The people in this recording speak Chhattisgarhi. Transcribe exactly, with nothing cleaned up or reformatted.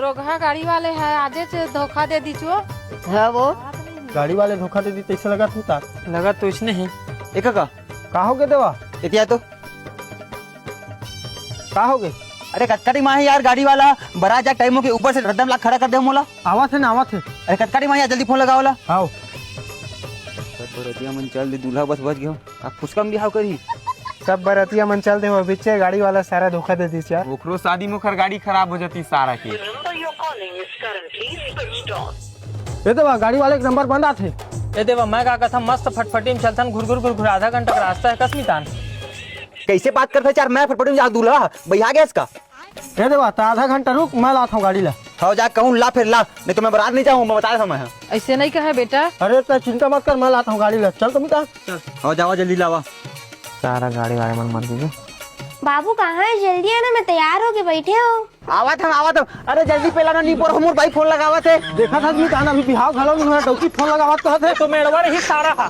लोगहा गाड़ी वाले ह, आजेच धोखा दे दीचो। हाँ वो। गाड़ी वाले धोखा दे दी, तइसे लगत हे ता। लगत तो इसने ही। एक का? का हो गे देवा? एतिया तो। का हो गे? अरे कतका time आही यार गाड़ी वाला, बरा जा टाइम हो के ऊपर से रद्दम ला खड़ा कर दे मोला। आवत हे ना, आवत हे। अरे कतका time आही यार, जल्दी फोन लगाओ ला। हाव। बरतिया मन चल दे, दूल्हा बस बच गयो। अब फुसकम बिहाव करी। सब बरतिया मन चल दे, वो बिच्चे गाड़ी वाला सारा धोखा दे दीस यार। ओकरो शादी में ओकर गाड़ी खराब हो जाती सारा के। The number you're calling is currently switched off. ए देवा, गाड़ी वाले के नंबर बंद आथे। ए देवा, मैं का कथा मस्त फटफटी में चलथन, घुर घुर घुर घुर आधा घंटा का रास्ता है कसमी तान। कैसे बात करथे यार, मैं फटफटी में जा दूल्हा, भैया गैस का। ए देवा, त आधा घंटा रुक, मैं लात हूँ गाड़ी ला। हव जा कहूँ ला फिर ला, नहीं तो मैं बारात नहीं जाऊँ, मैं बता देता हूँ मैं। ऐसे नहीं कहे बेटा। अरे त चिंता मत कर, मैं लात हूँ गाड़ी ला, चल कमी का। हव जावा जल्दी लावा। सारा गाड़ी वाले मन मर गए। बाबू कहाँ है, जल्दी आना, मैं तैयार होके बैठे हूँ। आवत हम, आवत हम। अरे जल्दी पेला ना, नी पर हमर भाई फोन लगावत हे। देखा था आदमी तान अभी बिहाव घलो नहीं हुआ, डौकी फोन लगावत कहत हे। तो मेड़वा रही सारा हा।